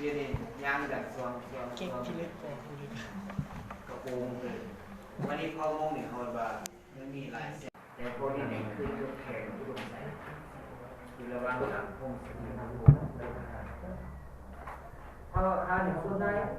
ດຽວນີ້ຍ່າງດັນຊ່ວງ ຊ່ວງ ເກັບ ຊ່ວງ ທີ່ເລັກອອກຢູ່ເລີຍ ກະໂປງເລີຍ. ບາດນີ້ເຜົ່າມົ້ງນີ້ເຮົາວ່າມັນມີຫຼາຍເສັ້ນ ແຕ່ພວກນີ້ນີ້ຄືຈຸດແຂງອຸດົມໄຊ ຢູ່ລະຫວ່າງທາງໂຄ້ງສຸດ ເພາະວ່າຄານີ້ສ່ວນຫຼາຍ